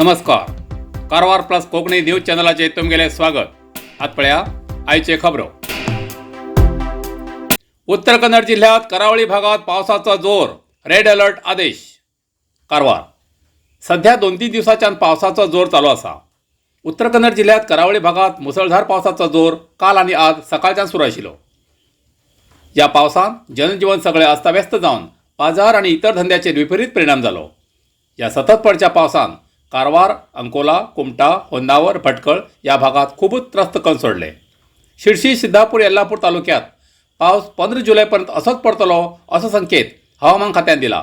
नमस्कार, Karwar plus Konkani news चॅनलाचेर तुमगेलें स्वागत. आत पळया आयचे खबरो. उत्तर कन्नड जिल्ह्यात करावळी भागात पावसाचा जोर, रेड अलर्ट आदेश. कारवार सध्या 2-3 दिवसाच्यान पावसाचो जोर चालू आसा. उत्तर कन्नड जिल्ह्यात करावळी भागात मुसळधार पावसाचो जोर काल आनी आज सकाळच्यान सुरू आशिल्लो. ह्या पावसान जनजीवन सगळें अस्ताव्यस्त जावन बाजार आनी इतर धंद्याचेर विपरीत परिणाम जालो. ह्या सतत पडच्या पावसान कारवार, अंकोला, कुमटा, होन्नावर, भटकळ ह्या भागात खूबच त्रस्त करून सोडले. शिरशी, सिद्धापूर, येल्लापूर तालुक्यात पावस 15 जुलैपर्यंत असोच पडतलो असो संकेत हवामान खात्यान दिला.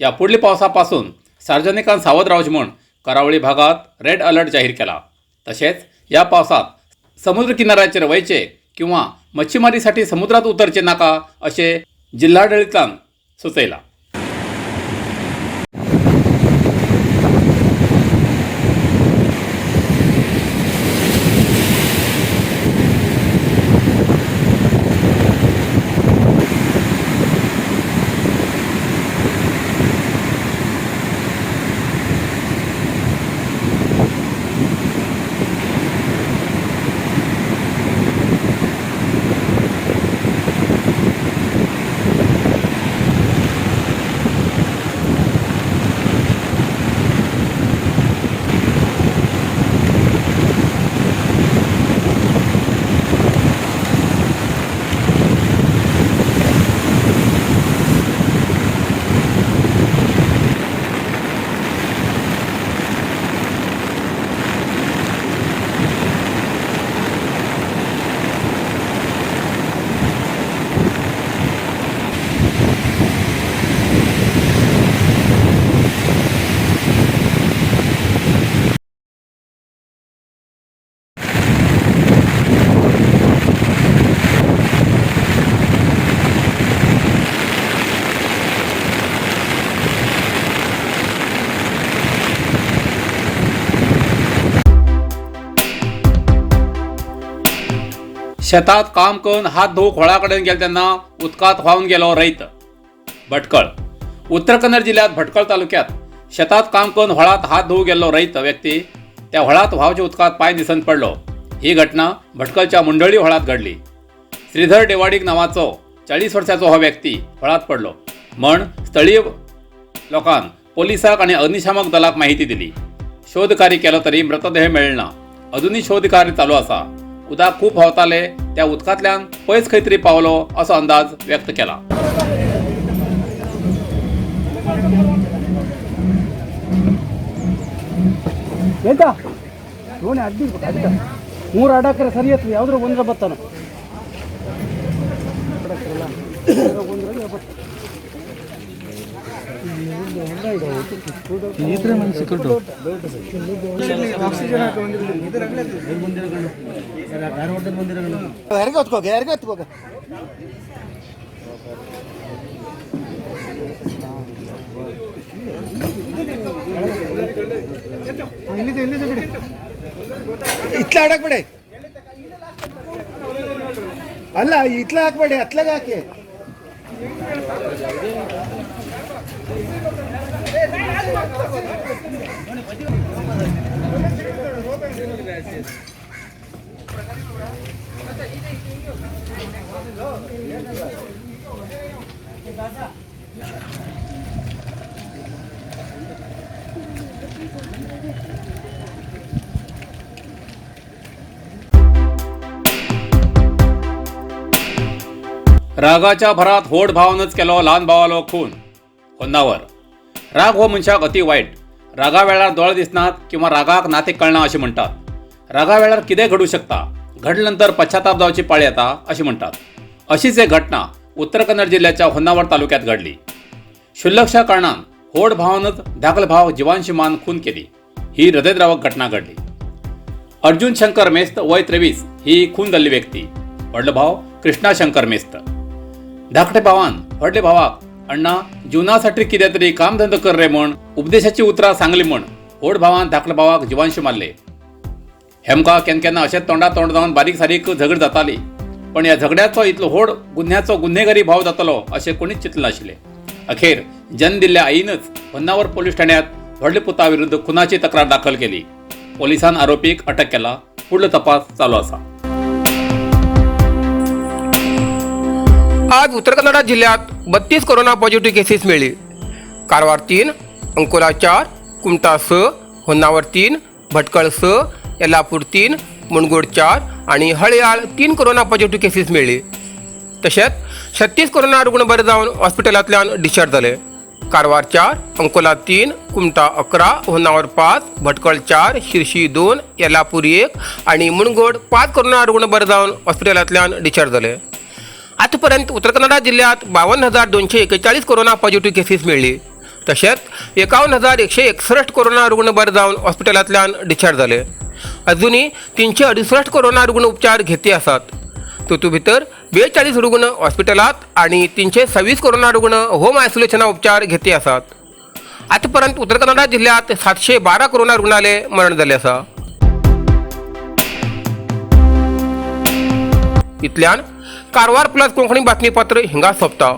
या पुढल्या पावसापासून सार्वजनिकांनी सावध रावचें म्हूण करावळी भागात रेड अलर्ट जाहीर केला. तशेंच या पावसात समुद्र किनाऱ्याचेर वयचे किंवा मच्छीमारीसाठी समुद्रात उतरचे नाका असे जिल्हाडळितान सुचयला. शेतात काम करून हात धुवूक व्हळा कडेन गेले तेन्ना उदकांत व्हांवन गेलो रैत. भटकळ. उत्तर कन्नड जिल्ह्यात भटकळ तालुक्यात शेतात काम करून व्हळात हात धुवूक गेल्लो रैत व्यक्ती त्या व्हळात व्हांवच्या उदकांत पांय निसण पडलो. ही घटना भटकळच्या मुंडळी व्हळात घडली. श्रीधर देवाडीक नावाचो 40 वर्साचो हो व्यक्ती व्हळात पडलो म्हण स्थळीय लोकान पोलिसाक आनी अग्निशामक दलाक माहिती दिली. शोधकार्य केलो तरी मृतदेह मेळना. अजुनूय शोधकार्य चालू आसा. उदक खूब व्हांवताले, त्या उदकांतल्यान पयस खंय तरी पावलो असो अंदाज व्यक्त केला. ಎಂತ ದೋಣಿ ಅಡ್ಡಿ ಅಡ್ಡ ಮೂರು ಅಡ್ಡಾಕ್ರೆ ಸರಿ ಆಯ್ತು. ಯಾವ್ದ್ರ ಒಂದ್ರ ಬತ್ತಾನ ಯಾರಿಗೆ ಹೊತ್ಕೋಗ, ಯಾರಿಗೆ ಹೊತ್ಕೋಗ. ಇಲ್ಲಿದೆ ಇಲ್ಲಿದೆ ಬಿಡಿ, ಇತ್ಲ ಆಡಕ್ ಬಿಡಿ. ಅಲ್ಲ, ಇತ್ಲ ಹಾಕ್ಬೇಡಿ, ಅತ್ಲಾಗ ಹಾಕಿ. रागाच्या भरात होड भावानच केलो ल्हान भावालो खून. होन्नावर. राग हो मनशाक अती वायट. रागा वेळार दोळे दिसनात किंवा रागाक नाते कळना अशें म्हणटात. रागा वेळार कितें घडूं शकता, घडले नंतर पश्चाताप जावची पाळी येता अशें म्हणटात. अशीच एक घटना उत्तर कन्नड जिल्ह्याच्या होन्नावर तालुक्यात घडली. क्षुल्लकशा कारणान होड भावानच धाकल भाव जिवानशी मान खून केली. ही हृदयद्रावक घटना घडली. अर्जुन शंकर मेस्त वय 23 ही खून जाल्ली व्यक्ती. व्हडलो भाव कृष्णा शंकर मेस्त. धाकटे भावान व्हडले भावाक अण्णा जीवनासाठी कितें तरी कामधंदो कर रे म्हण उपदेशाची उतरां सांगली म्हण व्हड भावान धाकल्या भावाक जिवानशी मारले. हेमकां केन्ना केन्ना अशेंच तोंडा तोंड जावन बारीक सारीक झगड जाताली, पण ह्या झगड्याचो इतलो व्हड गुन्ह्याचो गुन्हेगारी भाव जातलो अशें कोणीच चिंतलें नाशिल्लें. अखेर जन्म दिल्ल्या आईनच होन्नावर पोलीस ठाण्यात व्हडले पुता विरुद्ध खुनाची तक्रार दाखल केली. पोलिसान आरोपीक अटक केला. फुडलो तपास चालू आसा. आज उत्तर कन्नडा जिल्ह्यात 32 कोरोना पॉझिटिव्ह केसेस मेळ्ळी. कारवार 3, अंकोला 4, कुमटा 6, होन्नावर 3, भटकळ 6, येल्लापूर 3, मुणगोड 4 आणि हळयाळ 3 कोरोना पॉझिटिव्ह केसेस मेळ्ळी. तशेंच 36 कोरोना रुग्ण बरे जावन हॉस्पिटलांतल्यान डिस्चार्ज जाले. कारवार 4, अंकोला 3, कुमटा 11, होन्नावर 5, भटकळ 4, शिरशी 2, येल्लापूर 1 आणि मुणगोड 5 कोरोना रुग्ण बरे जावन हॉस्पिटलांतल्यान डिस्चार्ज जाले. आतापर्यंत उत्तर कन्नडा जिल्ह्यात 52,241 कोरोना पॉझिटिव्ह केसेस मेळ्ळी. तशेंच 51,161 कोरोना रुग्ण बरे जावन हॉस्पिटलांतल्यान डिस्चार्ज जाले. अजुनूय 368 कोरोना रुग्ण उपचार घेती आसात. तातूंत भितर 42 रुग्ण हॉस्पिटलांत आनी 326 कोरोना रुग्ण होम आयसोलेशना उपचार घेती आसात. आतापर्यंत उत्तर कन्नडा जिल्ह्यात 712 कोरोना रुग्णाले मरण जाल्लें आसा. इतल्यान कारवार प्लस कोंकणी बातमीपत्र हिंगा सोंपता.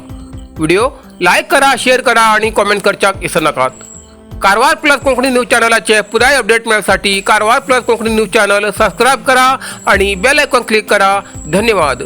व्हिडिओ लायक करा, शेअर करा आणि कॉमेंट करच्याक विसरनाकात. कारवार प्लस कोंकणी न्यूज चॅनलाचे पुराय अपडेट मेळसाठी Karwar plus Konkani news channel subscribe करा आणि बेल आयकॉन क्लिक करा. धन्यवाद.